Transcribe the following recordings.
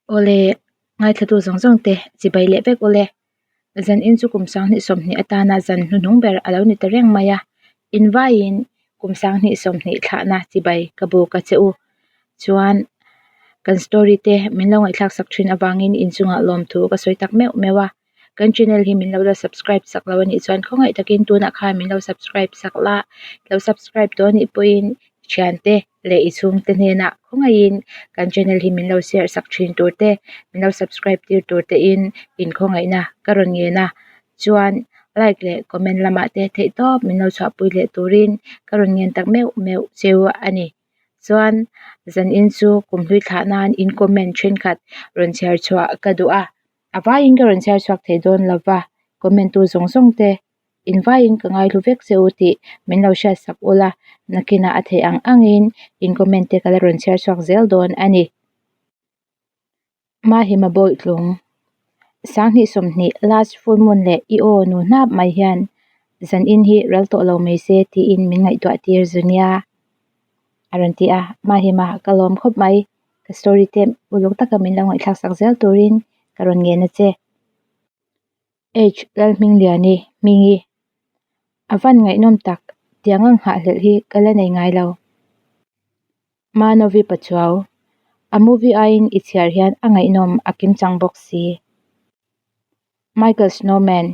Awle, ngaithlatu zawng zawng te chibai leh vek ule. Zan in chu kum sanghnih sawmhnih atana zan hnuhnung ber a lo ni ta reng mai a. Invaiin kum sanghnih sawmhnih thlahna chibai ka buk a che u. Chuan kan story te min lo ngaihthlak sak thin avangin inchungah lawmthu ka sawi tak meuh meuh a. Kan channel hi min lo la subscribe sak lo a nih chuan khawngaih takin tunah khan min lo subscribe sak la, lo subscribe tawh a nih pawhin thiante leh i chhungte hnenah khawngaihin kan channel hi min lo share sak thin tur te, min lo subscribe tir tur te in inkhawngaihna ka rawn ngen a, chuan like leh comment lamah te theihtawp min lo chhuahpui leh turin ka rawn ngen tak meuh meuh cheu a ni. Chuan zanin chu kumhlui thlah nan in comment thenkhat rawn chhiar chhuah ka duh a. A vaiin ka rawn chhiar chhuak thei dawn lo va, comment tu zawng zawng te in vaiin ka ngaihlu vek che u tih min lo hriat sak ula, nakinah a theih ang angin in comment te ka la rawn chhiar chhuak zel dawn a ni. Mahima Bawitlung, Sanghnih 20 last full moon leh i aw nu hnap mai hian zanin hi ral tawh lo mai se tiin min ngaihtuah tir zu nia a rawn ti a, Mahima ka lawm khawp mai. Ka story te uluk taka min lo ngaihthlak sak zel turin ka rawn ngen a che. H Lalhmingliani Hmingi A van ngaihnawm tak, tiang ang nghahhlelh hi ka la nei ngai lo. Manovi Pachuau A movie aiin i chhiar hian a ngaihnawm a kimchang bawk si. Michael Snowman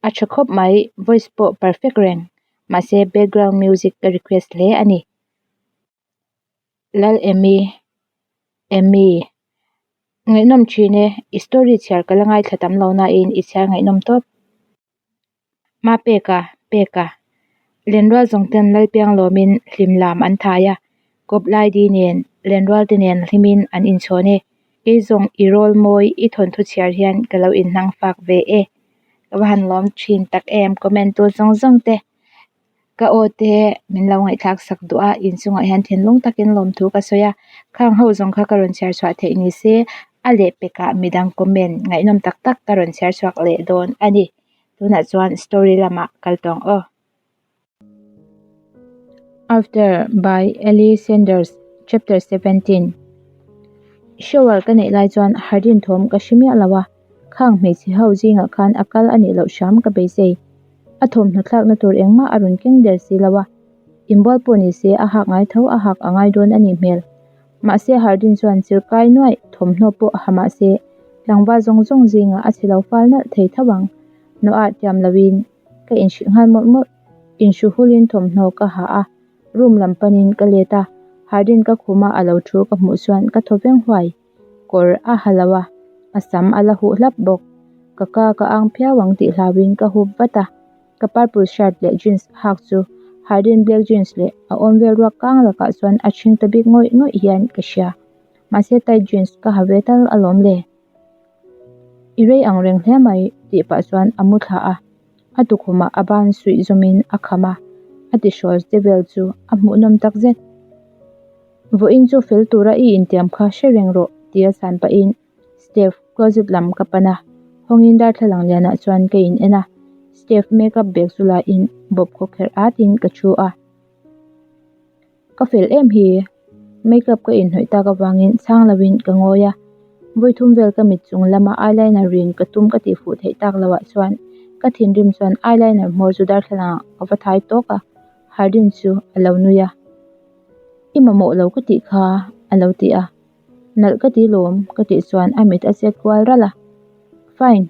A tha khawp mai, voice pawh perfect reng, mahse background music ka request hle a ni. Lal Emmy Emmy Ngaihnawm thin e, i story chhiar ka la ngaithla tam lo nain i chhiar ngaihnawm tawp. Mapeka Peka Lenrual zawng ten Lalpiang lawmin hlim lam an thai a, kawp lai di nen Lenrual te nen hlimin an inchhawn e. Kei zawng i rawl mawi i thawnthu chhiar hian ka lo inhnang fak ve e. Ka va han lawm thin tak em comment tu zawng zawng te. Ka aw te min lo ngaihthlak sak duh a, inchungah hian thinlung takin lawmthu ka sawi a, khang ho zawng kha ka rawn chhiar chhuah theih ni se, a lehpekah midang comment ngaihnawm tak tak ka rawn chhiar chhuak leh dawn a ni. Tunah chuan story lamah kal tawng aw. After by Ellie Sanders Chapter 17 Shower ka neih lai chuan Hardin thawm ka hre miah lo a, khang hmeichhe ho zingah khan a kal a nih loh hram ka beisei. A thawmhnaw thlakna tur engmah a rawn keng der si lo a, inbual pawh ni se a hak ngai tho a hak a ngai dawn a nih hmel. Mahse Hardin chuan chirkai nuaih thawmhnaw pawh a ha mahse tlangval zawng zawng zingah a chhe lo fal nalh thei tho ang. Noah tiam loin ka inhrilh nghal mawlh mawlh. Inhru hulin thawmhnaw ka ha a, room lam panin ka let a, Hardin ka khuma a lo thu ka hmuh chuan ka thaw veng huai. Kawr a ha lo a, a sam a la huh hlap bawk. Ka ka ka ang phiau ang tih hlauhin ka hup vat a, ka purple shirt leh jeans hak chu Hardin black jeans leh a awm vel ruak kang lakah chuan a chhing ta bik ngawih ngawih hian ka hria. Mahse tight jeans ka ha ve tal alawm le. I rei ang reng hle mai tih pah chuan a mu thla a, a tukhumah a ban suih zawmin a kham a, a tihrawl te vel chu a hmuhnawm takzet. Vawiin chu fel tura i intiam kha hre reng rawh tia chhan pahin Steph closet lam ka pan a, hawngin darthlalang lianah chuan ka in en a, Steph makeup bag chu lain bawp khaw kherh atin ka thu a. Ka fel em hi, makeup ka inhnawih tak avangin chhang loin ka ngawi a, vawi thum vel ka mit chung lama eyeliner rin ka tum ka tih fuh theih tak loah chuan ka thinrim chuan eyeliner hmawr chu darthlalangah ka va thai tawk a, Hardin chu a lo nui a. I mamawh lo ka tih kha a lo ti a, nalh ka ti lawm ka tih chuan a mit a chet kual ralh a, Fine,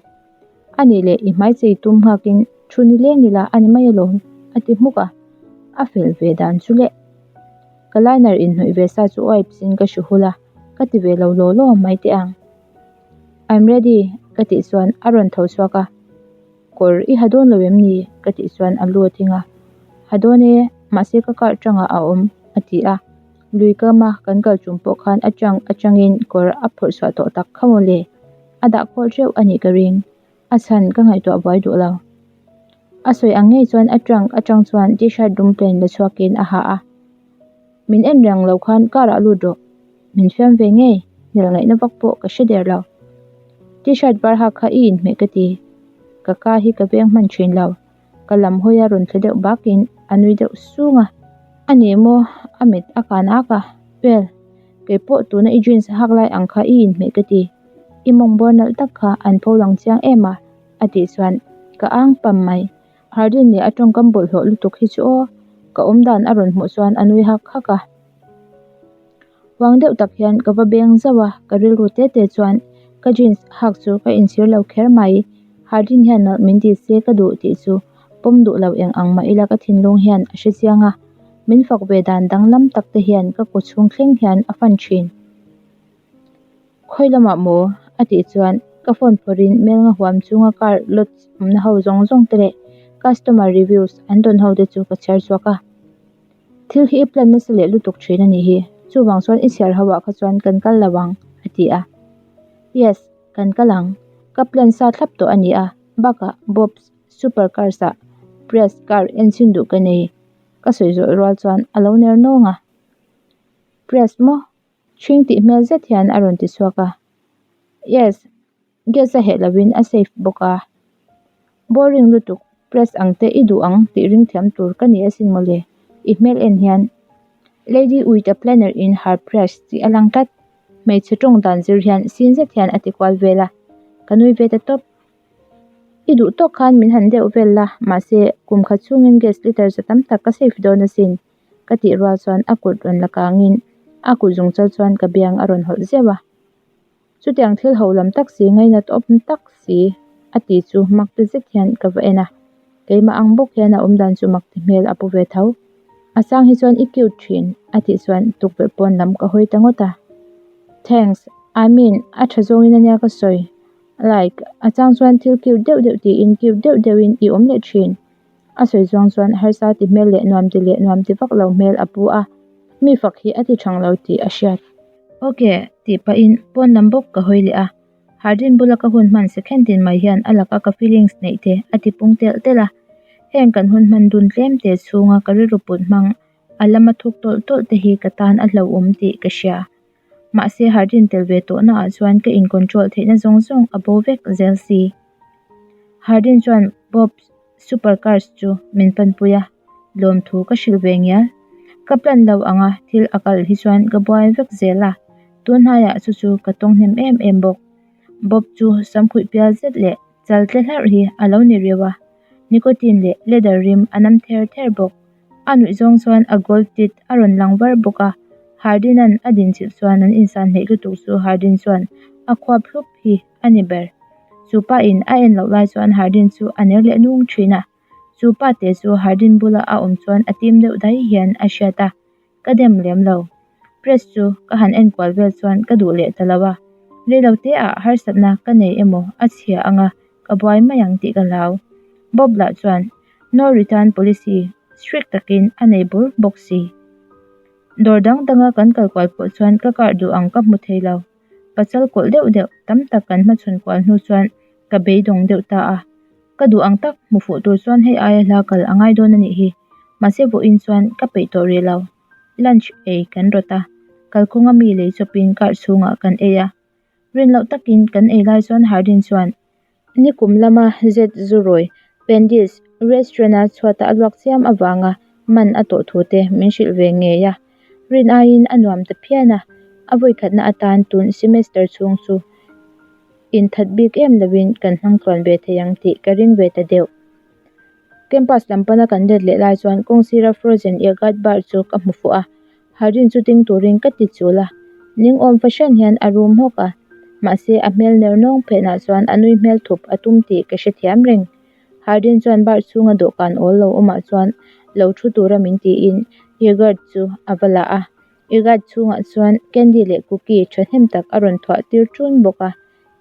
a nih leh i hmai chei tum nghakin thu ni leng ila a ni mai alawm a ti hmuk a, a fel ve dan chu leh. Ka liner inhnawih ve sa chu wipes in ka hru hul a, ka ti ve lo law law mai teh ang. I'm ready ka tih chuan a rawn tho chhuak a. Kawr i ha dawn lo em ni? ka tih chuan a lu a thing a. Ha dawn e, mahse ka car tangah a awm, a ti a. Lui kama kan kal tum pawh khan a tang atangin kawr a phawrh chhuah tawh tak kha maw le? A dah khawl teuh a nih ka ring. A chhan ka ngaihtuah buai duh lo. A sawi ang ngei chuan a trunk atang chuan t-shirt dum plain la chhuakin a ha a. Min en reng lo khan car ah lut rawh. Min fiam ve ngei, hnial ngaihna vak pawh ka hre der lo. T-shirt var hak kha i inhmeh ka ti. Ka ka hi ka veng hman thin lo. Ka lam hawi a rawn thle deuh bakin a nui deuh sung a. A ni maw? A mit a kan ak a. Well, Kei pawh tuna i jeans hak lai ang kha i inhmeh ka ti. I mawng bawr nalh tak kha an pho lang chiang em a a tih chuan ka ang pam mai. Hardin leh a tawngkam bawlhhlawh lutuk hi chu aw. Ka awmdan a rawn hmuh chuan a nui hak hak a. Huang deuh tak hian ka va beng zauh a, ka rilru te te chuan ka jeans hak chu ka inchhir lo kher mai. Hardin hian nalh min ti se ka duh tih chu pawm duh lo eng ang mah ila ka thinlung hian a hre chiang a, min fak ve dan danglam tak te hian ka kaw chhung thleng hian a fan thin. Khawi lamah maw? a tih chuan ka phone phawrhin Melnga huam chunga car lot awmna ho zawng zawng te leh customer reviews an dawn ho te chu ka chhiar chhuak a. Thil hi i plan nasa leh lutuk thin a nih hi, chuvang chuan i chhiar ho ah kha chuan kan kal lo ang, a ti a. Yes, kan kal ang. Ka plan sa thlap tawh a ni a, bakah Bob's Super Cars ah Prius car enchhin duh ka nei, ka sawi zawh rual chuan a lo ner nawng a. Prius maw? Ṭhing tih hmel zet hian a rawn ti chhuak a. Yes, gas a heh lovin a safe bawk a. Boring lutuk, press ang te i duh ang tih ring thiam tur ka ni asin mawle, i hmel en hian. Lady with a planner in her press tih a lang tlat. Hmeichhe tawng dan zir hian sin zet hian a ti kual vel a. Ka nui ve ta tawp. I duh tawk khan min han deuh vel la, mahse kum khat chhungin gas liter za tam tak ka safe dawn asin. Ka tih rual chuan a kut rawn la kangin a kut zung chal chuan ka biang a rawn hawlh zeuh a. Chutiang thil ho lam tak si ngainat awm tak si a ti chu mak ti zet hian ka va en a. Keimah ang bawk hian a awmdan chu mak ti hmel a pu ve tho. A sang hi chuan i cute thin a tih chuan tukverh pawn lam ka hawi ta ngawt a. Thanks, I mean a tha zawngin ania ka sawi. Like, a chang chuan thil cute deuh deuh tiin cute deuh deuhin i awm leh thin. A sawi zawng chuan harsa ti hmel leh nuam ti leh nuam ti vak lo hmel a pu a, mi fak hi a ti thang lo tih a hriat. Ok, tih pahin pawn lam bawk ka hawi leh a, Hardin bula ka hun hman second tin mai hian a laka ka feelings neih te a ti pung telh telh a, heng kan hun hman dun tlem te chhunga ka rilru put hmang a lama thuk tawlh tawlh te hi ka tan a hlauhawm tih ka hria. Mahse Hardin tel ve tawhna ah chuan ka in control theihna zawng zawng a bo vek zel si. Hardin chuan Bob's Super cars chu min panpui a, lawmthu ka hrilh ve ngial. Ka plan lo ang a, thil a kal hi chuan ka buai vek zel a, tun hnaiah chu chu ka tawng hnem em em bawk. Bob chu samkhuih pial zet leh chal tle hlarh hi a lo ni riau a, nicotine leh leather rim a nam ther ther bawk. A nuih zawng chuan a gold teeth a rawn lang var bawk a, Hardin-a'n a dinchilh chuan an insan hleih lutuk chu Hardin chuan a khuap hlup hi a ni ber. Chu pa in a en loh lai chuan Hardin chu a ner leh nung thin a. Chu pa te chu Hardin bula a awm chuan a tim deuh dai hian a hriat a, ka dem lem lo. Press chu ka han en kual vel chuan ka duh leh ta lo a. Reilo te ah harsatna ka nei emaw a chhia anga ka buai mai ang tih ka hlau. Bob lah chuan no return policy strict takin a nei bur bawk si. Dawr dang danga kan kal kual pawh chuan ka car duh ang ka hmu thei lo. Pasal kawlh deuh deuh tam tak kan hmachhawn kual hnu chuan ka beidawng deuh ta a. Ka duh ang tak hmu fuh tur chuan hei aia hla kal a ngai dawn a nih hi. Mahse vawiin chuan ka peih tawh rih lo. Lunch ei kan rawt a, kalkawnga mi lei chawpin car chhungah kan ei a. Rin loh takin kan ei lai chuan Hardin chuan Nikum lama Z Zurawi Pendis restaurant-a chhuata a luak chiam avanga man a tawh thu te min hrilh ve ngei a. Rin aiin a nuam ta phian a, a vawikhatna atan tun semester chhung chu inthat bik em lovin kan hmang tluan ve thei ang tih ka ring ve ta deuh. Campus lam pana kan let leh lai chuan kawng sira frozen yogurt bar chu ka hmu fuh a. Harin chu ding turin ka ti chul a, ning awm fahran hian a rum hawk a, mahse a hmel ner nawng phenah chuan a nui hmel thup a tum tih ka hrethiam reng. Hardin chuan bar chhunga dawhkan awl lo awmah chuan lo thu tura min tiin yogurt chu a va la a, yogurt chhungah chuan candy leh cookie thahnem tak a rawn thuah tir ṭun bawk a,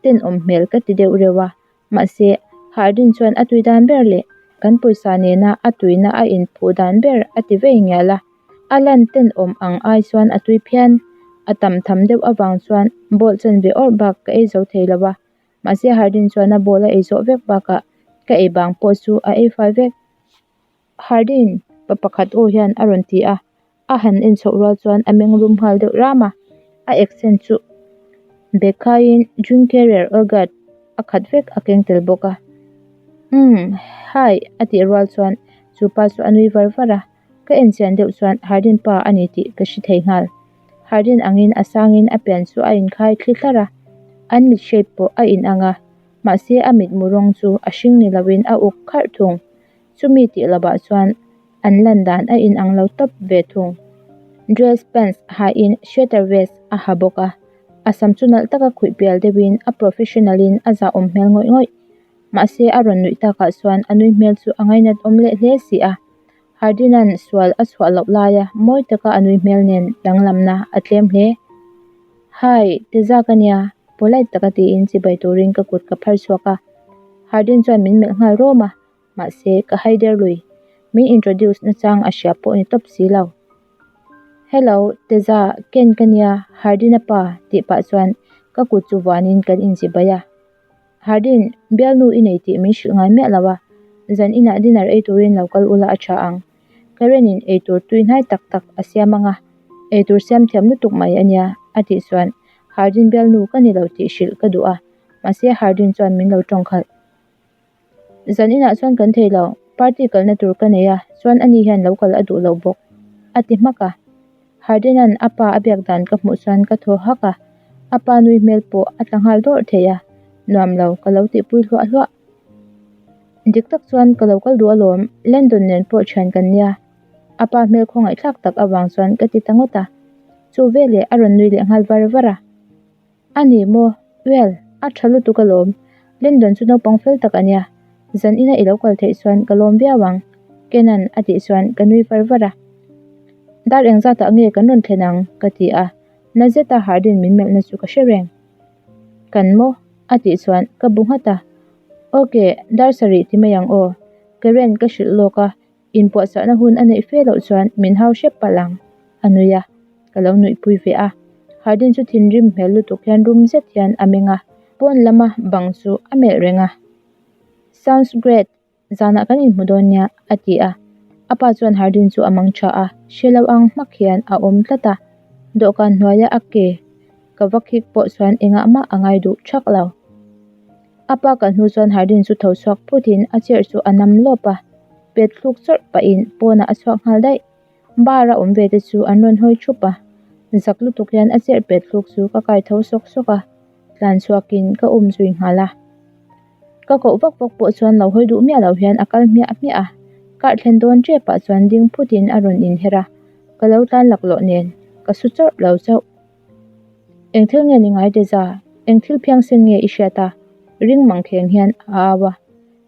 tenawm hmel ka ti deuh reuh a. Mahse, Hardin chuan a tui dan ber leh kan pawisa nena a tuina a inphuh dan ber a ti vei ngial a. A lan tenawm ang ai chuan a tui phian. A tam tham deuh avang chuan bowl chanve awrh bak ka ei zo thei lo a. Mahse, Hardin chuan a bowl a ei zawh vek bakah ka ei bang pawh chu a ei fai vek. Hardin, pa pakhat aw hian a rawn ti a. A han en chhoh rual chuan a meng rum nghal deuh ram a, a accent chu bag khaiin drink carrier yogurt a khat vek a keng tel bawk a. Umm, hi a tih rual chuan chu pa chu a nui var var a, ka en chian deuh chuan Hardin pa a ni tih ka hre thei nghal. Hardin angin a sangin a pian chu a inkhai thli thlarh a, an mit shape pawh a inang a, mahse a mitmu rawng chu a hring ni loin a uk kharh thung. Chumi tih lovah chuan an lan dan a inang lo tawp ve thung. Dress pants hain sweater vest a ha bawk a, a sam chu nalh taka khuih pial deuhin a professional in a zahawm hmel ngawih ngawih. Mahse a rawn nuih takah chuan a nui hmel chu a ngainat awm leh hle si a. Hardin-a'n sual a chhuah loh laia mawi taka a nui hmel nen danglamna a tlem hle. Hi, ti zak a nia, polite taka tiin chibai turin ka kut ka phar chhuak a. Hardin chuan min melh nghal rawm a, mahse ka haider lui. Min introduce nachang a hria pawh ni tawp si lo. Hello, Teza, Ken ka nia, Hardin-a pa, tih pah chuan ka kut chu vuanin kan inchibai a. Hardin, bialnu i nei tih min hrilh ngai miah lo a, zan inah dinner ei turin lo kal ula a tha ang. Karen-in eitur tui hnai tak tak a siam ang a, eitur siam thiam lutuk mai a nia, a tih chuan Hardin bialnu ka ni lo tih hrilh ka duh a, mahse Hardin chuan min lo tawng khalh. Zan inah chuan kan thei lo, party kalna tur ka nei a, chuan ani hian lo kal a duh lo bawk, a ti hmak a. Hardin-a'n a pa a biak dan ka hmuh chuan ka thaw hak a, a pa nui hmel pawh a tla nghal dawrh thei a, nuam lo ka lo tihpui hluah hluah. Dik tak chuan ka lo kal duh alawm, Landon nen pawh thian kan nia, a pa hmel khawngaihthlak tak avang chuan ka ti ta ngawt a, chu veleh a rawn nui leh nghal var var a. A ni maw? Well, a tha lutuk alawm. Lindon chu naupang fel tak a nia. Zan ina i lo kal theih chuan ka lawm viau ang, Kenan a tih chuan ka nui var var a. Dar engzatah nge kan rawn thlen ang? ka ti a, na zeta Hardin min melhna chu ka hre reng. Kan maw? a tih chuan ka bu nghat a. Ok, dar sarih ti mai ang aw. Karen ka hrilh lawk a, Inpuahchahna hun a neih fe loh chuan min hau hrep palh ang, a nui a, ka lo nuihpui ve a. Hardin chu thinrim hmel lutuk hian rum zet hian a meng a, pawn lama bang chu a melh reng a. Sounds great, zanah kan inhmu dawn nia, a ti a. A pa chuan Hardin chu a mang tha a, hre lo ang hmak hian a awm tlat a. Dawhkan hnuaia a ke ka va khik pawh chuan engah mah a ngai duh thak lo. A pa kal hnu chuan Hardin chu tho chhuak phutin a chair chu a nam lawp a, pet thluk chawrh pahin pawnah a chhuak nghal daih. Bar a awm ve te chu an rawn hawi thup a, zak lutuk hian a chair pet thluk chu ka kai tho sawk sawk a, tlan chhuakin ka um zui nghal a. Ka koh vak vak pawh chuan lo hawi duh miah lo hian a kal hmiah hmiah a, kar thlen dawn tepah chuan ding phutin a rawn inher a, ka lo tlan laklawh nen ka su chawrh lo chauh. Eng thil nge ni ngai Teza? Eng thil phiangsen nge i hriat a? Ring mang kheng hian a au a.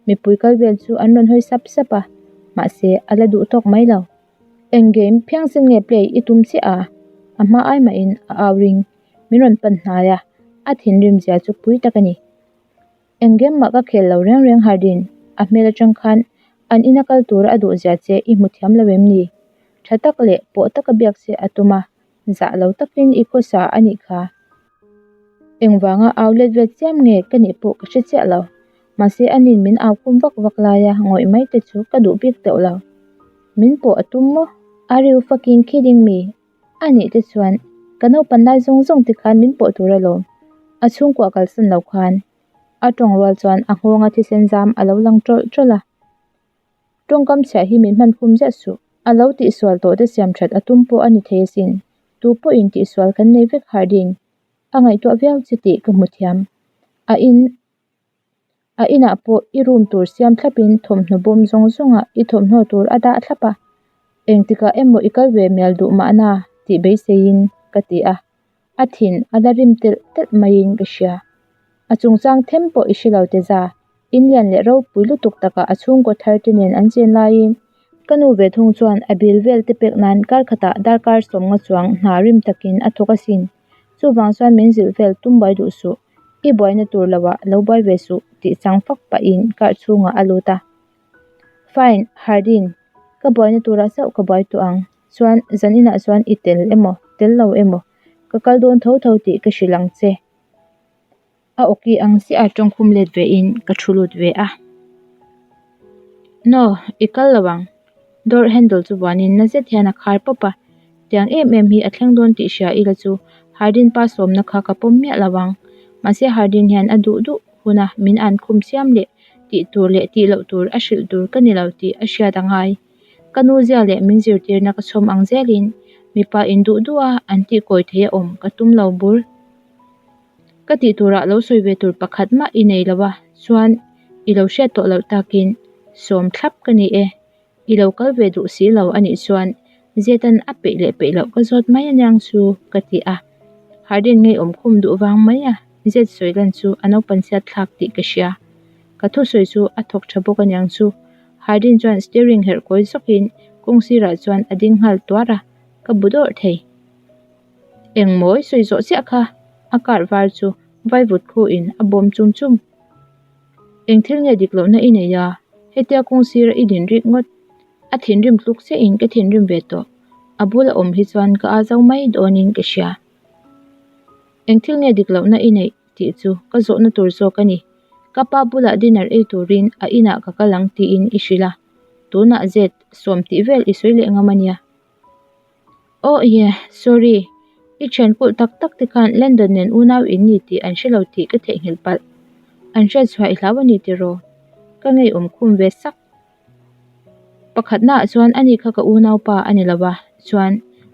Mipui kal vel chu an rawn hawi sap sap a, mahse a la duh tawk mai lo. Eng game phiangsen nge play i tum chiah a? A hma ai mahin a au ring. Min rawn pan hnai a, a thinrim zia chu pui tak a ni. Eng game mah ka khel lo reng reng Hardin, a hmel atang khan an ina kal tura a duh zia che i hmu thiam lo em ni? Tha tak leh pawh taka biak che a tum a, zah lo takin i khawsa a nih kha. Engvanga au let vel chiam nge ka nih pawh ka hre chiah lo. Mahse anin min au khum vak vak laia ngawih mai te chu ka duh bik teuh lo. Min pawh a tum maw? Are you fucking kidding me? A nih te chuan ka naupan lai zawng zawng te khan min pawh tur alawm. A chhungkua kalsan lo khan a tawng rual chuan a nghawnga thisen zam a lo lang tawlh tawlh a. Tawngkam chhiah hi min hman khum ziah suh. A lo tihsual tawh te siam that a tum pawh a ni thei asin. Tu pawhin tihsual kan nei vek Hardin. A ngaihtuah viau che tih ka hmu thiam. A in a inah pawh i room tur siam thlapin thawmhnaw bawm zawng zawngah i thawmhnaw tur a dah thlap a. Engtikah emaw i kal ve mial duh mahna tih beiseiin ka ti a. A thin a la rim telh telh maiin ka hria. A chungchang them pawh i hre lo te za. In lian leh ropui lutuk takah a chhungkaw thar te nen an chen laiin ka nu ve thung chuan a bil vel te pek nan kar khatah darkar sawmnga chuang hna rim takin a thawk asin. Chuvang chuan min zilh vel tum buai duh suh. I buaina tur loah lo buai ve suh tih chang fak pahin kar chhungah a lut a. Fine, Hardin, ka buaina turah chauh ka buai tawh ang. Chuan zan inah chuan i tel emaw tel lo emaw ka kal dawn tho tho tih ka hrilh ang che. A awki ang chiah a tawngkhum let ve in ka thu lut ve a. No, i kal lo ang. Door handle chu vuanin na zet hian a khar pawp a. Tiang em em hi a thleng dawn tih hria ila chu Hardin pa sawmna kha ka pawm miah lo ang. Mahse Hardin hian a duh duh huna min an khum chiam leh tih tur leh tih loh tur a hrilh tur ka ni lo tih a hriat a ngai. Ka nu zia leh min zirtirna ka chhawm ang zelin Mipa in duh duh a an tih kawi theih a awm ka tum lo bur. Ka tih turah lo sawi ve tur pakhat mah i nei lo a, chuan i lo hriat tawh loh takin sawm thlap ka ni e. I lo kal ve duh si lo a nih chuan Zetan a peih leh peih loh ka zawt mai aniang chu ka ti a. Hardin ngeiawm khum duh vang mai a Zet sawi lan chu a naupan chhiat thlak tih ka hria. Ka thusawi chu a thawk tha bawk aniang chu. Hardin chuan steering herh kawi zawkin kawng sirah chuan a ding nghal tuar a, ka bu dawrh thei. Engmawi sawi zawh chiah kha a car var chu vaivut khu in a bawm chum chum. Eng thil nge dik lohna i nei a, hetia kawng sira i din rik ngawt. A thinrim tluk chiah in ka thinrim ve tawh. A bula awm hi chuan ka a zo mai dawnin ka hria. Eng thil nge dik lohna i neih tih chu ka zawhna tur zawk a ni. Ka pa bulah dinner ei turin a inah ka kal ang tiin i hrilh a, tunah zet sawm tih vel i sawi leh ngam a nia. Oh yeah, sorry. I thian kulh tak tak te khan London nen unau in ni tih an hre lo tih ka theihnghilh palh. An hriat chhuah i hlau a ni tiraw? Ka ngeiawm khum ve sak. Pakhatnaah chuan ani kha ka unaupa a ni lo a, chuan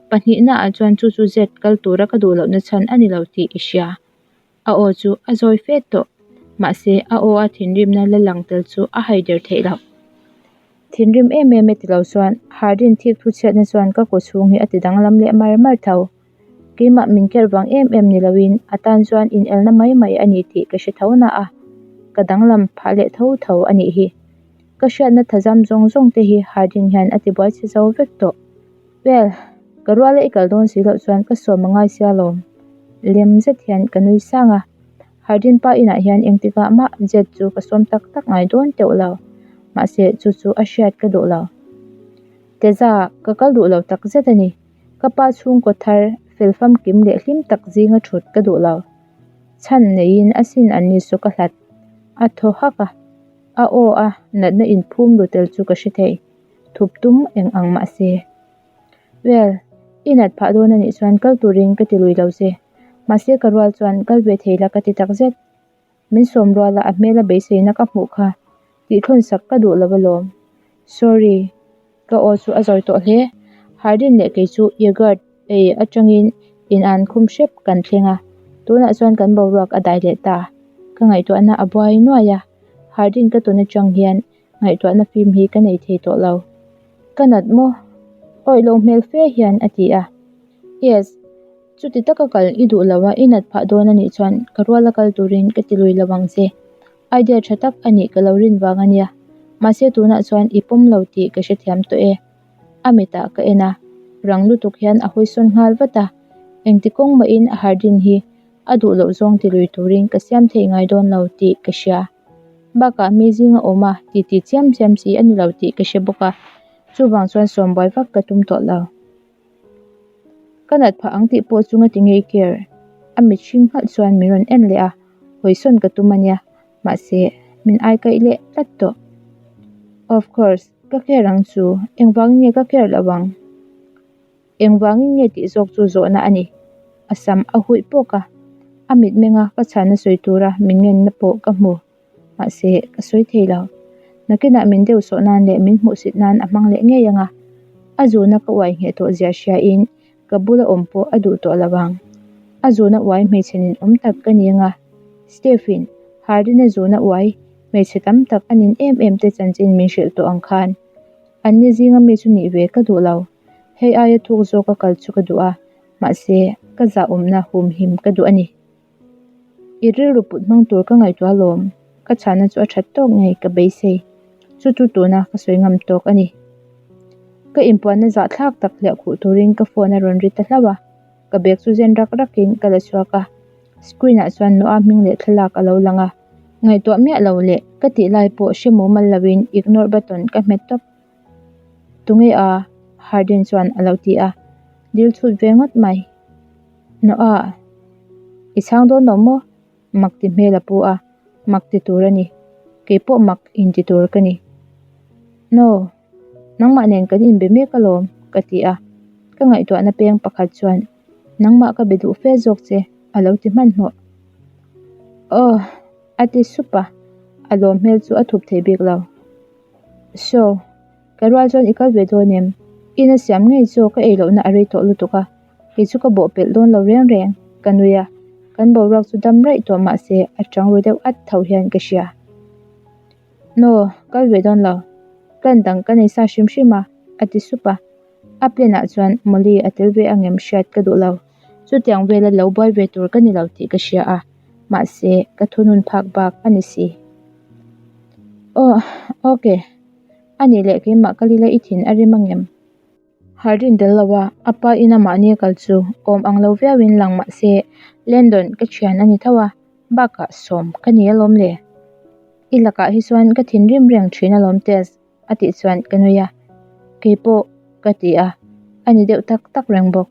pahnihnaah chuan chu chu zet kal tura ka duh lohna chhan a ni lo tih i hria. A aw chu a zawi fe tawh, mahse a aw a thinrimna la lang tel chu a hai der theih loh. Thinrim em em e ti lo chuan Hardin thik thu chhiatna chuan ka kaw chhung hi a ti danglam leh mar mar tho. Keimah min kerh vang em em ni loin a tan chuan inelna mai mai a ni tih ka hre tho na a, ka danglam phah leh tho tho a nih hi. Ka hriatna thazam zawng zawng te hi Hardin hian a tibuai chhe zo vek tawh. Well, ka ruala i kal dawn si loh chuan ka sawm a ngai sia lawm. Lem zet hian ka nui sang a. Hardin pa inah hian engtikah mah Jet chu ka sawm tak tak ngai dawn teuh lo. Mahse chu chu a hriat ka duh lo. Teza, ka kal duh lo tak zet a ni. Ka pa chhungkaw thar fel famkim leh hlim tak zinga thut ka duh lo. Chhan neiin a sin an ni saw ka hlat. A thaw hak a, a aw a natna inphum ru tel chu ka hre thei. Thup tum eng ang mah se. Well, i nat phah dawn a nih chuan kal turin ka ti lui lo che. Mahse ka rual chuan kal ve thei la ka ti tak zet. Min sawm ruala a hmela beiseina ka hmuh kha tihthlawn sak ka duh lo alawm. Sorry, ka aw chu a zawi tawh hle. Hardin leh kei chu yogurt ei atangin in an khum hrep kan thleng a, tunah chuan kan boruak a dai leh ta. Ka ngaihtuahna a buai nuai a, Hardin ka tawn atang hian ngaihtuahna fim hi ka nei thei tawh lo. Ka nat maw? Awih lo hmel fe hian a ti a. Yes. Chuti taka kal i duh lo a, i nat phah dawn a nih chuan ka ruala kal turin ka ti lui lo ang che. Idea tha tak a nih ka lo rin vang a nia. Mahse tunah chuan i pawm lo tih ka hrethiam tawh e. A mitah ka en a, rang lutuk hian a hawisawn nghal vat a. Engti kawng mahin a Hardin hi a duh loh zawng ti lui turin ka siam thei ngai dawn lo tih ka hria. Bakah mi zinga awm a titi chiam chiam chi a ni lo tih ka hre bawk a, chuvang chuan sawm buai vak ka tum tawh lo. Ka nat phah ang tih pawh chu ngati ngei care a mit hring nghalh chuan min rawn en leh a, hawisawn ka tum a nia, mahse min ai kaih leh tlat tawh. Of course, ka care ang chu, engvangin nge ka care loh ang? Engvangin nge tih zawk chu zawhna a ni. A sam a huih pawk a, a mitmenga ka chhanna sawi tura min ngenna pawh ka hmu. Mahse, ka sawi thei lo. Nakinah min deuh sawh nan leh min hmuhsit nan a hmang leh ngei ang a. A zuna ka uai ngheh tawh zia hriain ka bula awm pawh a duh tawh lo ang. A zuna uai hmeichhe nin awm tak ka ni ang a. Stephen, Hardin-a zuna uai hmeichhe tam tak a nin em em te chanchin min hrilh tawh ang khan anni zinga mi chu nih ve ka duh lo. Hei aia thuk zawka kal chu ka duh a, mahse, ka zahawmna humhim ka duh a ni. I rilru put hmang tur ka ngaihtuah alawm, ka chhahna chu a that tawk ngei ka beisei. Chu chu tuna ka sawi ngam tawk a ni. Ka inpuanna zahthlak tak hliah khuh turin ka phone a rawn ri ta hlauh a, ka bag chu zen rak rakin ka la chhuak a, screen ah chuan Noah hming leh thlalak a lo lang a. Ngaihtuah miah lo leh ka tih lai pawh hre mumal loin ignore button ka hmet tawp. Tunge a? Hardin chuan a lo ti a, dil chhut ve ngawt mai. Noah, i chhang dawn lo maw? Mak ti hmel a pu a, mak ti tur a ni. Kei pawh mak inti tur ka ni. No, nangmah nen kan inbe mek alawm, ka ti a. Ka ngaihtuahna peng pakhat chuan, Nangmah ka be duh fe zawk che, a lo ti hmanhmawh. Aw, a ti sup a, a lawm hmel chu a thup thei bik lo. So, ka rual chuan i kal ve dawn em? Ina siam ngei chu ka ei lohna a rei tawh lutuk a, kei chu ka bawh pelh dawn lo reng reng, ka nui a, kan boruak chu dam raih tawh mah se a chang ru deuh at tho hian ka hria. No, kal ve dawn lo, plan dang ka nei sa hrim hrim a, a ti sup a, a plan ah chuan Molly a tel ve angem hriat ka duh lo, chutiang vela lo buai ve tur ka ni lo tih ka hria a, mahse ka thunun phak bak a ni si. Aw, ok. A nih leh keimah ka lila i thin a rim angem? Hardin tel lo a, a pa ina mahni a kal chu awm ang lo viauin lang mah se Landon ka thian a ni tho a, bakah sawm ka ni alawm le. I lakah hi chuan ka thinrim reng thin alawm Tess a tih chuan ka nui a, keipawh ka ti a, a ni deuh tak tak reng bawk.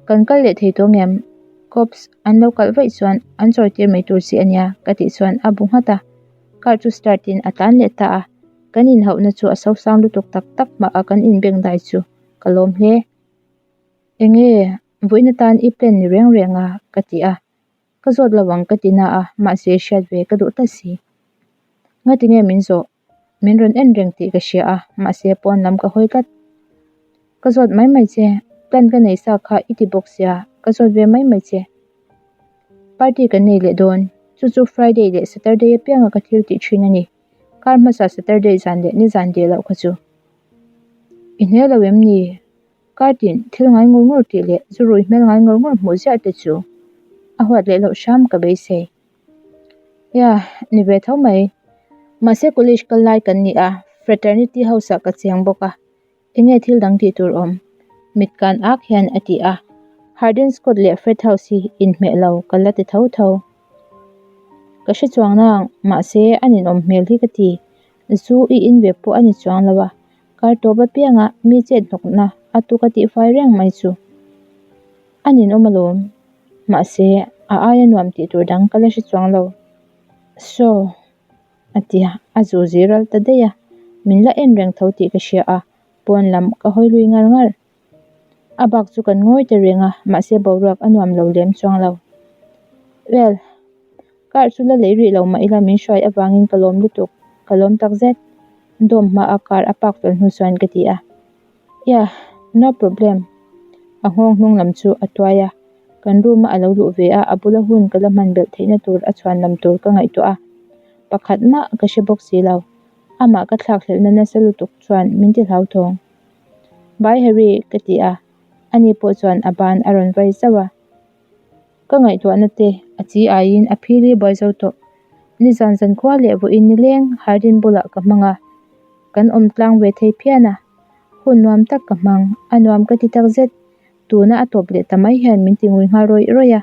Kan kal leh thei tawh ngem? Cops an lo kalh vaih chuan an chawi tir mai tur chi a nia ka tih chuan a bu nghat a, car chu start in a tlan leh ta a, kan inhauhna chu a sosang lutuk tak tak hmah a kan inbeng dai chu ka lawm hle. Enge vawiin atan i plan ni reng reng a? ka ti a, ka zawt lo ang ka ti na a, mahse hriat ve ka duh ta si. Ngati nge min zawh? Min rawn en reng tih ka hria a, mahse pawn lam ka hawi tlat. Ka zawt mai mai che, plan ka nei sa kha i ti bawk sia, ka zawt ve mai mai che. Party kan nei leh dawn, chu chu Friday leh Saturday apianga ka thil tih thin a ni, kar hmasa Saturday zan leh nizan deh loh kha chu. I hne lo em ni? Kar tin thil ngai ngur ngur tih leh zu rui hmel ngai ngur ngur hmuh ziah te chu a huat leh loh hram ka beisei. Yeah, ni ve tho mai. Mahse college kal lai kan ni a, fraternity house ah ka chiang bawk a, enge thil dang tih tur awm? Mit kan ak hian a ti a. Hardin Scott leh Fred House hi inhmeh lo ka la ti tho tho. Ka hre chuang nang, mahse a ninawm hmel hi ka ti. Zu i in ve pawh a ni chuang lo a, kar tawp apianga mi chet hnawkna a tuk a tihfai reng mai chu. A ninawm alawm. Mahse, a aia nuam tih tur dang ka la hre chuang lo. Saw! a ti a, a zu zir ral ta daih a. Min la en reng tho tih ka hria a, pawn lam ka hawi lui ngar ngar. A bak chu kan ngawi ta reng a, mahse boruak a nuam lo lem chuang lo. Well, car chu la lei rih lo mah ila min hruai avangin ka lawm lutuk, ka lawm takzet. Dawm hmaa car a park fel hnu chuan ka ti a. Yeah, no problem. A nghawng hnung lam chu a tuai a, kan room a alo luh ve a, a bula hun ka la hman belh theihna tur a chhuan lam tur ka ngaihtuah a, pakhat mah ka hre bawk si lo. Amah ka thlak hlelhna nasa lutuk chuan min ti hlauthawng. Bye Harry ka ti a, ani pawh chuan a ban a rawn vai zauh a. Ka ngaihtuahna te a chi aiin a phili buai zo tawh. Nizan zankhua leh vawiin nileng Hardin bulah ka hmang a, kan awm tlang ve thei phian a. Hun nuam tak ka hmang, a nuam ka ti takzet. Tuna a tawp leh ta mai hian min ti ngui nghal rawih rawih a.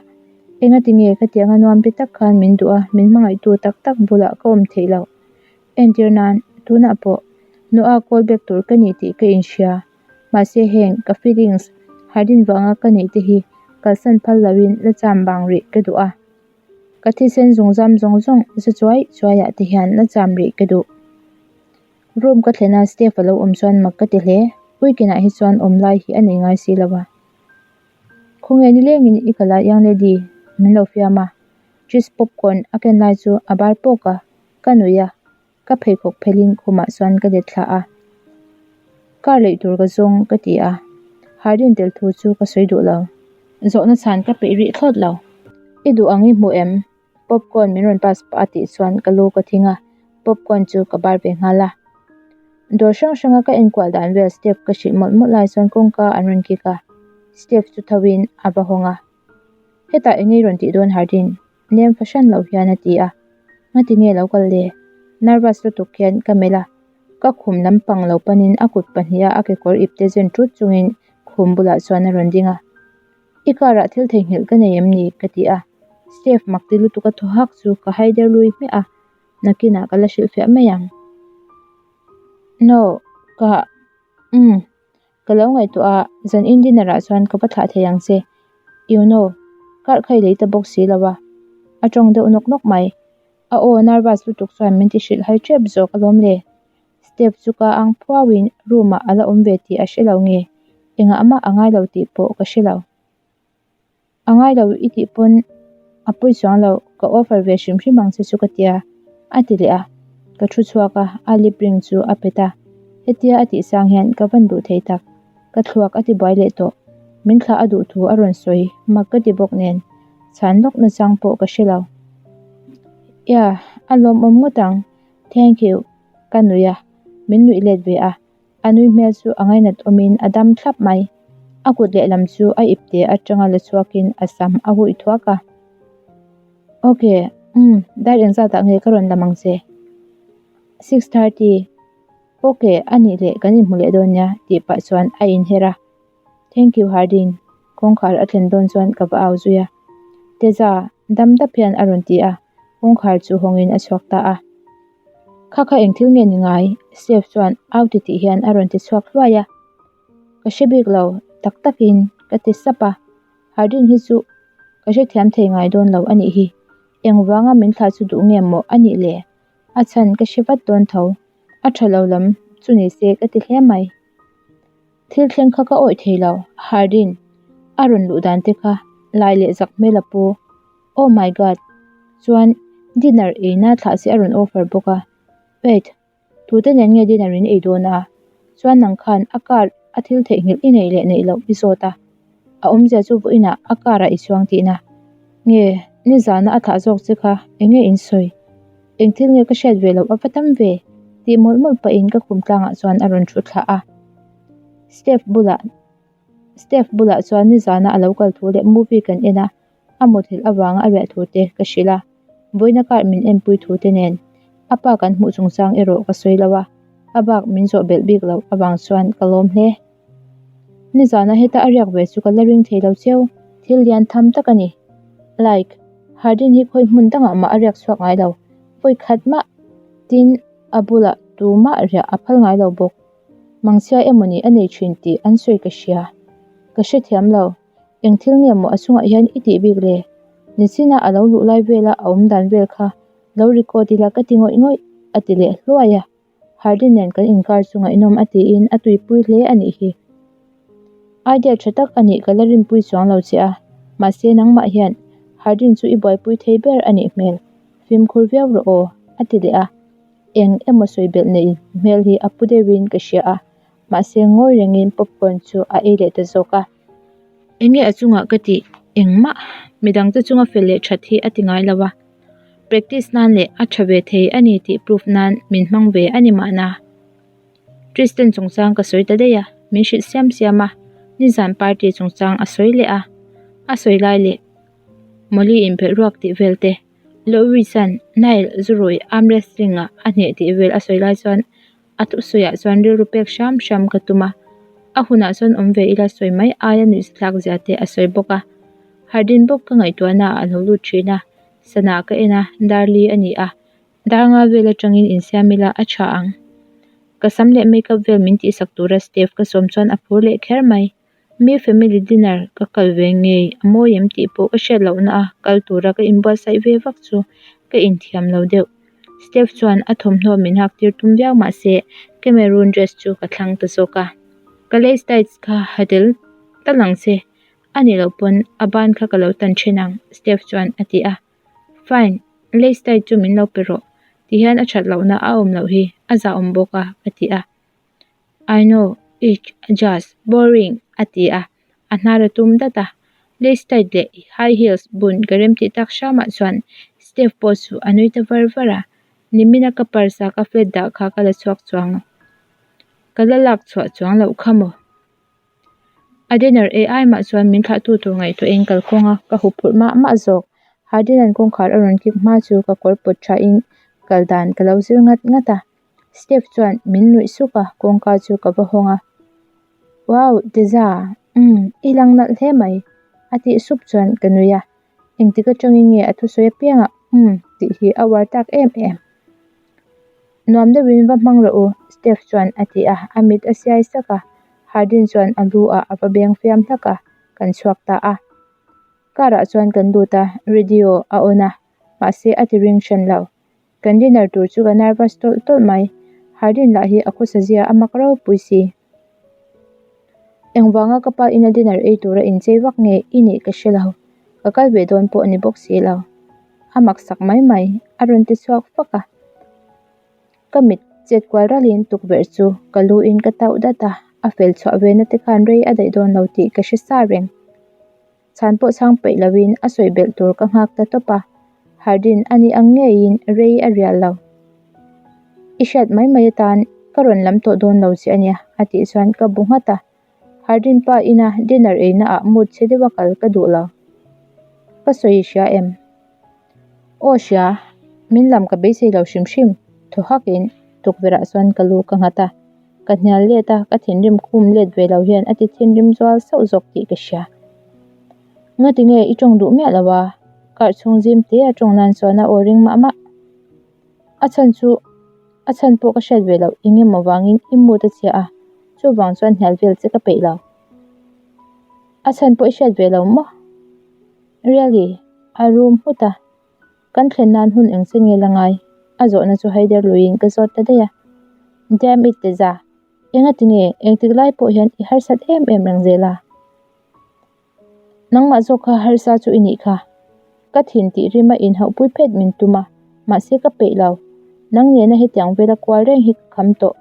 Engati nge ka tianga nuam ti tak khan min duh a, min hmangaihtu tak tak bulah ka awm theih loh. Entir nan, tunah pawh Noah call back tur ka ni tih ka inhria. Mahse heng ka feelings Hardin vanga ka neih te hi kalsan phal loin la cham bang rih ka duh a. Ka thisen zungzam zawng zawng za chuai chuai ah te hian la cham rih ka duh. Room ka thlen a Steph a lo awm chuan mak ka ti hle. Weekend ah hi chuan awm lai hi a nei ngai si lo a. Khawnge nilengin i kal a young lady min lo fiam a. Cheese popcorn a ken lai chu a bar pawk a, ka nuih a. Ka pheikhawk phelin khumah chuan ka let thla a, car leih tur ka zawng ka ti a, Hardin tel thu chu ka sawi duh lo. Zawhna chhan ka peih rih thlawt lo. I duh ang i hmu em? Popcorn min rawn pass pah a tih chuan ka lu ka thing a, popcorn chu ka bar ve nghal a. Dawr hrang hranga ka enkual dan vel Steph ka hrilh mawlh mawlh lai chuan kawngka an rawn kik a, Steph chu tho in a va hawng a. Hetah eng nge i rawn tih dawn Hardin? Nem fahran lo hian a ti a, Ngati nge lo kal le? Nervous lutuk hian ka melh a, ka khum lampang lo panin a kut pahniha a kekawr ipte zen ṭut chungin khum bulah chuan a rawn ding a. I car ah thil theihnghilh ka nei em ni? ka ti a, Steph makti lutuk a thaw hak chu ka haider lui hmiah a, nakinah ka la hrilhfiah mai ang. No, ka. Umm. Ka lo ngaihtuah a, zan in dinner ah chuan ka va thlah thei ang che. You know, kar kha i lei ta bawk si lo a. A tawng deuh nawk nawk mai. A aw nervous lutuk chuan min ti hrilh hai tep zawk alawm le. Step chu ka ang phuau in room ah a la awm ve tih a hre lo nge, engah mah a ngai lo tih pawh ka hre lo. A ngai lo i tih pawn a pawi chuang lo, ka offer ve hrim hrim ang che chu ka tia, a ti leh a. Ka thu chhuak a, a lip ring chu a pet a. Hetia a tih sang hian ka van duh thei tak. Ka thluak a ti buai leh tawh. Min thlah a duh thu a rawn sawi mak ka ti bawk nen chhan lawk na chang pawh ka hre lo. Yeah, a lawmawm ngawt ang. Thank you. Ka nui a, min nuih let ve a. A nui hmel chu a ngainat awmin a dam thlap mai. A kut lehlam chu a ipte atanga la chhuakin a sam a huih thuak a. Ok, umm, dar engzatah nge ka rawn lam ang che? 6:30. Ok, a nih leh kan inhmu leh dawn nia tih pah chuan a inher a. Thank you Hardin, kawngkhar a thlen dawn chuan ka va au zui a. Teza, dam dap hian a rawn ti a, kawngkhar chu hawngin a chhuak ta a. Kha kha eng thil nge ni ngai? Steph chuan au ti tih hian a rawn ti chhuak hluai a. Ka hre bik lo, tak takin ka ti sap a. Hardin hi chu ka hrethiam thei ngai dawn lo a nih hi. Engvanga min thlah chu duh nge maw a nih le? A chhan ka hre vat dawn tho. A tha lo lam chu ni se ka ti hle mai. Thil thleng kha ka awih thei lo, Hardin. A rawn luh dan te kha lai leh zak hmel a pu. Oh my God! Chuan dinner eina thlah che a rawn offer bawk a. Wait, tute nen nge dinner in ei dawn a? Chuan nang khan a car a thil theihnghilh i neih leh neih loh i zawt a. A awmzia chu vawiinah a car ah i chuang tihna. Nge, nizana a thlah zawk che kha eng nge in sawi? Eng thil nge ka hriat ve loh a va tam ve? tih mawlh mawlh pahin ka khum tlangah chuan a rawn thu thlah a. Step bulah Step bulah chuan nizana a lo kal thu leh movie kan en a, a muthilh avanga a riah thu te ka hrilh a. Vawiina card min enpui thu te nen a pa kan hmuh chungchang erawh ka sawi lo a, a bak min zawh belh bik loh avang chuan ka lawm hle. Nizana heta a riak ve chu ka la ring thei lo cheu, thil lian tham tak a ni. Like, Hardin hi khawi hmun dangah mah a riak chhuak ngai lo, vawi khat mah tin a bulah tumah riah a phal ngai lo bawk. Mangchhia emawni a nei thin tih an sawi ka hria. Ka hrethiam lo. Eng thil nge maw a chungah hian i tih bik le? Nichina a lo luh lai vela a awm dan vel kha lo record ila ka ti ngawih ngawih, a ti leh hluai a. Hardin nen kan inkar chu ngaihnawm a tiin a tuipui hle a nih hi. Idea tha tak a nih ka la rinpui chuang lo che a, mahse nangmah hian Hardin chu i buaipui thei ber a nih hmel. Fimkhur viau rawh aw, a ti leh a. Eng emaw sawi belh neih hmel hi a pu deuhin ka hria a, mahse ngawi rengin popcorn chu a ei leh ta zawk a. Enge a chungah ka tih engmah midangte chunga fel leh that hi a ti ngai lo a, practice nan leh a tha ve thei a ni tih proof nan min hmang ve a ni mahna. Tristan chungchang ka sawi ta daih a, min hrilh siam siam a, nizan party chungchang a sawi leh a, a sawi lai leh Molly inphelh ruak tih vel te. Louis-a'n Nile zurui arm wrestling-ah a hneh tih vel a sawi lai chuan a thusawiah chuan rilru pek hram hram ka tum a, a hunah chuan awm ve ila sawi mai aia nuihzathlak zia te a sawi bawk a. Hardin bawk ka ngaihtuahna ah a lo lut thin a, sana ka en a, Darli a ni a, dar nga vel atangin insiam ila a tha ang. Ka sam leh makeup vel min tihsak tura Steph ka sawm chuan a phur leh kher mai. Mi family dinner ka kal ve ngei a mawi em tih pawh ka hriat lohna a kal tura ka inbuatsaih ve vak chu ka inthiam lo deuh. Steph chuan a thawmhnaw min hak tir tum viau mahse ka maroon dress chu ka thlang ta zawk a. Ka lace tights kha ha tel ta lang che a nih loh pawn a ban kha ka lo tan then ang Steph chuan a ti a. Fine, lace tight chu min lo pe rawh tihian a that lohna a awm loh hi a zahawm bawk a ka ti a. I know, it's just boring a ti a, a hnar a tum dat a. Lace tight leh high heels bun ka rem tih tak hramah chuan Steph pawh chu a nui ta var var a, nimina ka purse a ka flat dah kha ka la chhuak chuang ka la lak chhuah chuang loh kha maw? A dinner ei ai mah chuan min thlah tu tur ngaihtuahin kalkawng a ka huphurh mah mah zawk. Hardin-a'n kawngkhar a rawn kik hma chu ka kawr pawt thain kal dan ka lo zir ngat ngat a. Steph chuan min nuih suk a, kawngka chu ka va hawng a. Wow, Teza, umm, i lang nalh hle mai, a tih sup chuan ka nui a. Engtik atangin nge a thusawi apiangah umm tih hi a uar tak em em. Nuam deuhin va hmang rawh u, Steph chuan a ti a, a mit a siai sak a. Hardin chuan a lu ah a va beng fiam hlak a, kan chhuak ta a. Car ah chuan kan lut a, radio a on a, mahse a ti ring hran lo. Kan dinner tur chu ka nervous tawlh tawlh mai. Hardin lah hi a khawsa zia a mak ropui si. Engvanga ka pa ina dinner ei tura inchei vak nge i nih ka hre lo. Ka kal ve dawn pawh a ni bawk si lo. A mak sak mai mai, a rawn ti chhuak fak a. Ka mit. Chet kual ralin tukverh chu ka lu in ka tauh dat a, a fel chhuah ve na te khan rei a daih dawn lo tih ka hre sa reng. Chhan pawh chhang peih lovin a sawi belh tur ka nghak ta tawp a, Hardin a nih ang ngeiin rei a rial lo. I hriat mai mai atan ka rawn lam tawh dawn lo che ania a tih chuan ka bu nghat a, Hardin pa ina dinner eina ah mood chhe deuha kal ka duh lo. Ka sawi hria em? Aw hria, min lam ka beisei lo hrim hrim, thaw hakin tukverh ah chuan ka lu ka nghat a. Ka hnial let a, ka thinrim khum let ve lo hian a ti thinrim zual sauh zawk tih ka hria. Ngati nge i tawng duh miah lo a? Kar chhung zim te a tawng nan chuan a aw ring mah mah. A chhan chu a chhan pawh ka hriat ve loh eng emaw vangin i mood a chhia a, chuvang chuan hnial vel che ka peih lo. A chhan pawh i hriat ve lo maw? Really? A rum nghut a. Kan thlen nan hun eng che nge la ngai? A zawhna chu haider luiin ka zawt ta daih a. Damn it Teza! Engati nge engtik lai pawh hian i harsat em em reng zel a? Nangmah zawk kha harsa chu i nih kha. Ka thin tih rima inhauhpui phet min tum a, mahse ka peih lo. Nang nena hetiang vela kual reng hi ka kham tawh.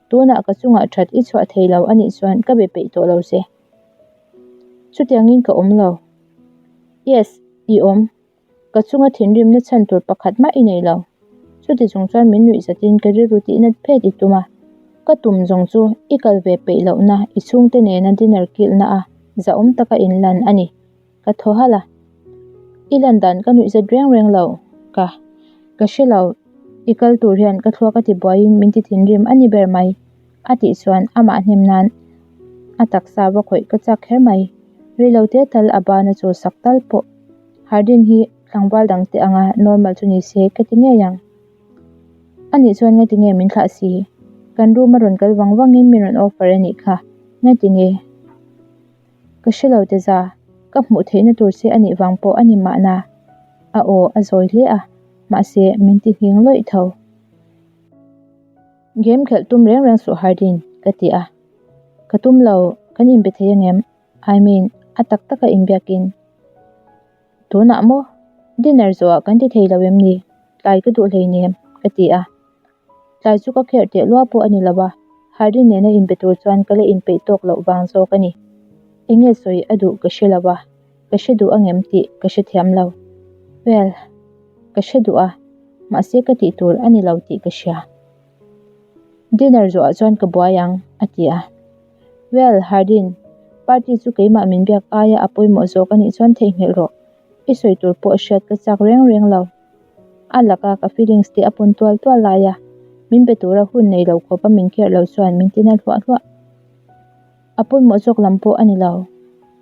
Tunah ka chungah that i chhuah thei lo a nih chuan ka be peih tawh lo che. Chutiangin ka awm lo. Yes, i awm. Ka chunga thinrimna chhan tur pakhat mah i nei lo. Chuti chung chuan min nuih zatin ka rilru tihna phet i tum a. Ka tum zawng chu i kal ve peih lohna i chhungte nena dinner kilhna a zahawm taka inlan a ni. Ka thaw halh a. I lan dan ka nuih zat reng reng lo. Ka. Ka hre lo. I kal tur hian ka thluak a ti buaiin min ti thinrim a ni ber mai. A tih chuan amah hnem nan a taksa va khawih ka chak kher mai. Reilote tal a bana chu sak tal pawh. Hardin hi tlangval dang te anga normal chu ni se ka ti ngei ang. A nih chuan ngati nge min thlah si? Kan room a rawn kal vang vangin min rawn offer a nih kha. Ngati nge? Ka hre lo te za, ka hmuh theihna tur che a nih vang pawh a ni mahna. A aw a zawi hle a, mahse min ti nghing lawih tho. Game khelh tum reng reng suh Hardin, ka ti a. Ka tum lo, kan inbe thei angem? I mean, a tak taka inbiakin. Tunah maw? Dinner zawhah kan ti thei lo em ni? Tlai ka duh hleinem, ka ti a. Tlai chu ka kherh teh lua pawh a ni lo a, Hardin nena inbe tur chuan ka la inpeih tawk loh vang zawk a ni. Enge sawi a duh ka hre lo a, ka hre duh angem tih ka hrethiam lo. Well, ka hre duh a, mahse ka tih tur a ni lo tih ka hria. Dinner zawhah chuan ka buai ang, a ti a. Well, Hardin, party chu keimah min biak aia a pawimawh zawk a nih chuan theihnghilh rawh. I sawi tur pawh hriat ka chak reng reng lo. A laka ka feelings te a pun tual tual lai a, min be tura hun nei lo khawpa min kherh lo chuan min tina hluah hluah. A pawimawh zawk lam pawh a ni lo.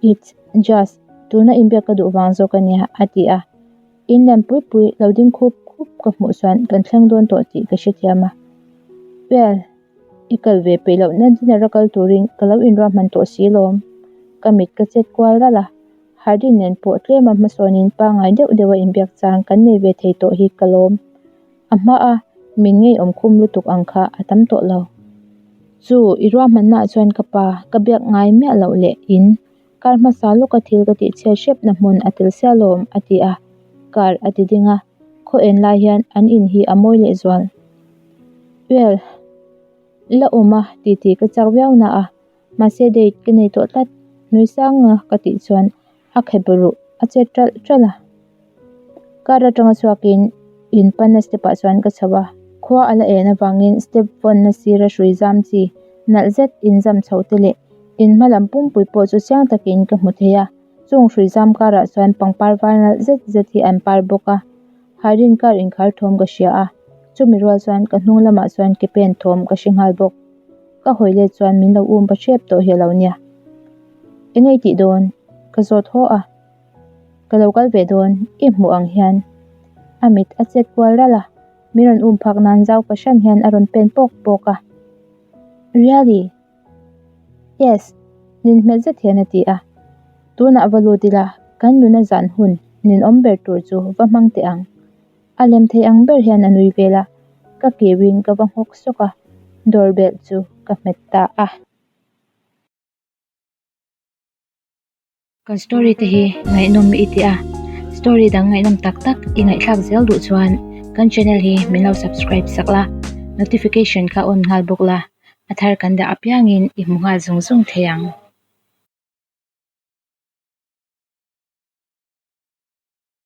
It's just, tuna inbiak ka duh vang zawk a nia, a ti a. In lem pui pui lo ding khup khup ka hmuh chuan kan thleng dawn tawh tih ka hrethiam a. Well. I kal ve peih loh na dinner a kal turin ka lo inruahman tawh si lawm. Ka mit ka chet kual ralh a, Hardin nen pawh tlema hmasawnin pangngai deuh deuha inbiak chang kan nei ve thei tawh hi ka lawm. A hmaa min ngeiawm khum lutuk ang kha a tam tawh lo. Chu i ruahmannaah chuan ka pa ka biak ngai miah loh leh in kar hmasa lawka thil ka tihchhiat hrepna hmun a tel sia lawm a ti a, car a ti ding a, khaw en lai hian an in hi a mawi lehzual. Well, la awm a ti tih ka chak viau na a, mahse date ka nei tawh tlat, nui sang a ka tih chuan a khep ruh a chet ṭalh ṭalh a. Car atanga chhuakin in panna step ah chuan ka chho a, khua a la en avangin step vawnna sira hrui zam chi nalh zet inzam chho te leh in hma lam pumpui pawh chu chiang takin ka hmu thei a, chung hrui zam karah chuan pangpar var nalh zet zet hi an par bawk a. Hairin car inkhar thawm ka hria a, chumi rual chuan ka hnung lamah chuan ke pen thawm ka hre nghal bawk. Ka hawi let chuan min lo um pa hrep tawh hi a lo nia. Eng ei tih dawn? Ka zawt haw a. Ka lo kal ve dawn, i hmuh ang hian. A mit a chet kual ralh a, min rawn um phak nan zau fahran hian a rawn pen pawk pawk a. Really? Yes, nin hmel zet hian a ti a. Tunah va lut ila, kan nuna zan hun ninawm ber tur chu va hmang teh ang. A lem thei ang ber hian a nui vel a, ka kirin ka va nghawk sawk a, door bell chu ka hmet ta a. Kan story te hi ngaihnawm i ti a, story dang ngaihnawm tak tak i ngaihthlak zel duh chuan kan channel hi min lo subscribe sak la. Notification kha on nghal bawk la, a thar kan dah apiangin i hmu nghal zung zung thei ang.